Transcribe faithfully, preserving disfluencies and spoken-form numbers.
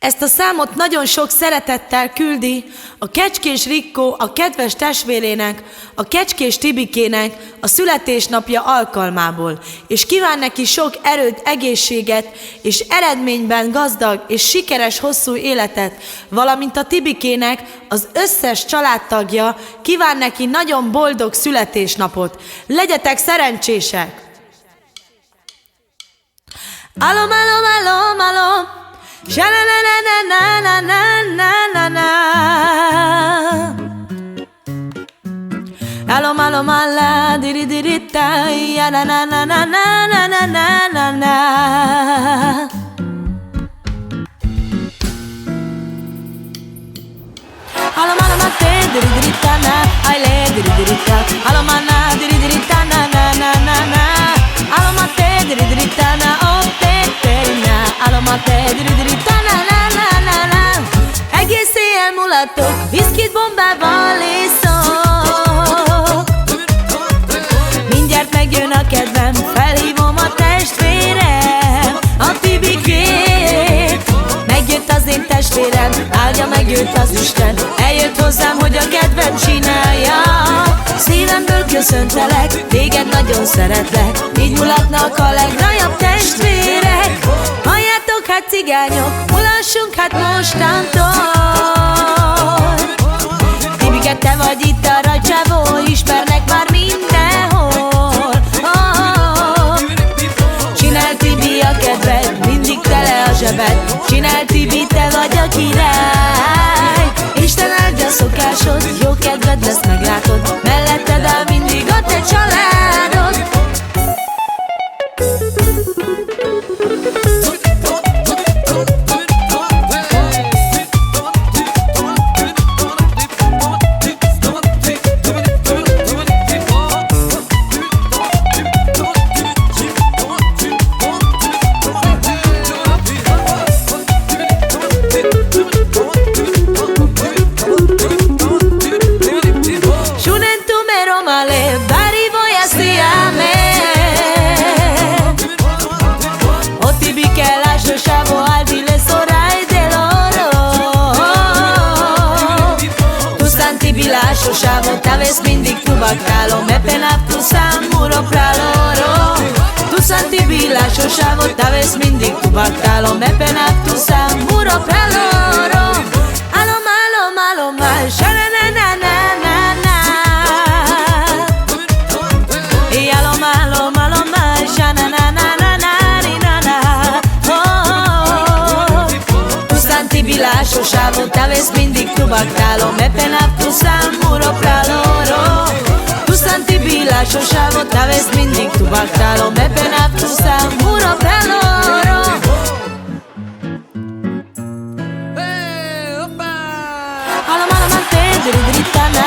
Ezt a számot nagyon sok szeretettel küldi a Kecskés Rikkó a kedves testvérének, a Kecskés Tibikének a születésnapja alkalmából, és kíván neki sok erőt, egészséget, és eredményben gazdag és sikeres hosszú életet, valamint a Tibikének az összes családtagja kíván neki nagyon boldog születésnapot. Legyetek szerencsések! Alom, alom, alom, alom. Sha-na-na-na-na. Alom, alom, ala, diri, diri, ta, ya, na, na, na. Alom, alom, a, te, diri, diri, ta, na, ai, le, diri, diri, ta. Alom, a, na, diri, diri, ta, na, na, na, na, na. Alom, a, te, diri, diri, ta, na, o, te, te, na. Alom, a, te, diri, diri, ta, na, na, na, na, na. Egész éjjel mulatok, viszkit bombával iszok. Mindjárt megjön a kedvem, felhívom a testvérem, a Tibikét. Megjött az én testvérem, áldja meg őt az Isten. Eljött hozzám, hogy a kedvem csinálja. Szívemből köszöntelek, téged nagyon szeretlek. Így mulatnak a legnagyobb testvérek. Halljátok hát, cigányok, mulassunk hát mostantól. Tibike, te vagy itt a rajcsávó, ismernek már mindenhol. Oh, oh, oh. Csinál, Tibi, a kedved, mindig tele a zsebed. Csinál, Tibi, te vagy a király. Isten áldja szokásod, jó kedved lesz, meglátod. Melletted áll mindig a te családod. Shunen tu mero male, bari voy a siame. O Tibike, lascio sciavo al di le sorai de loro. Tu san Tibi, lascio sciavo, taves mindig tu baktálom, me penab tu san muro praloro. Tu san Tibi, lascio sciavo, taves mindig tu baktálom, me penab tu san muro praloro. Alom, alom, alom, al, sha, na, na, na. E alom, alom, alom, al, sha, na, na, na, na, na, ri, na, na. Oh, oh, oh. Tu san Tibi, lascio sciavo, taves mindig tu baktálom, me penab tu san muro praloro. Tu san Tibi, lascio sciavo, taves mindig tu baktálom, me penab tu san muro praloro. Alom, alom, a, te, diri, diri, ta, na,